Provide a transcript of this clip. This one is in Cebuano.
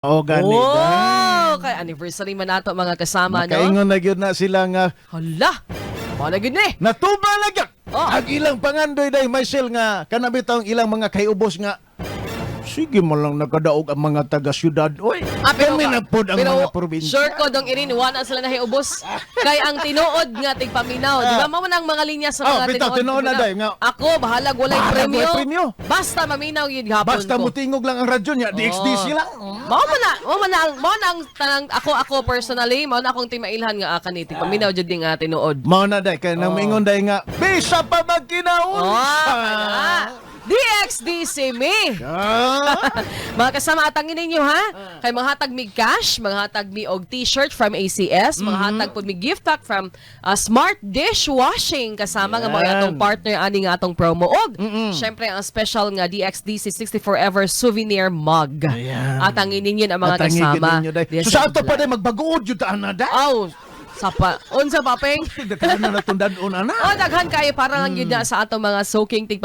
O gani. Oh, kay anniversary man nato, mga kasama, no? Makaingon na gyud na sila nga Hala. Mao na gyud ni. Natuba na gyud. Oh. Ang ilang pangandoy day, Michelle, nga kanang bitawng ilang mga kaiubos nga sige mo lang nakadaog ang mga taga syudad oy. Ah, pero, Kami na pod ang pero mga probinsya. sure ko dong irin wala sila nahiubos. Kay ang tinuod nga tigpaminaw, di ba? Mao man ang mga linya sa Oh, mga bitaw, tinuod na day nga. Ako bahalag walay Bahalag premyo. walay premyo. Basta maminaw gyud hapon Basta ko. mutingog lang ang radyo niya, DXDC lang. Mao man na ang tanang ako personally, mao na akong timailhan nga kani tigpaminaw jud nga tinuod. Mao na day kay nang moingon day nga bisa pa magkinaon. Oh, kana. DXDC me. Mga kasama, atangin ninyo ha. Kay manghatag mi cash, manghatag mi og t-shirt from ACS, manghatag pud mi gift pack from Smart Dishwashing, kasama nga mga Yan. atong partner ani nga atong promo og syempre ang special nga DXDC 64 Ever souvenir mug. Ayan. Atangin ninyo ang mga Atangin kasama. ninyo day. Diya So sa ato pa Budlay. day magbagood jud ta ana day. Aw, sapa. Unsa pa, Peng? Daghan na natundad-on ana. Oh, daghan kayo para lang yun na sa atong mga soaking tigpamilya.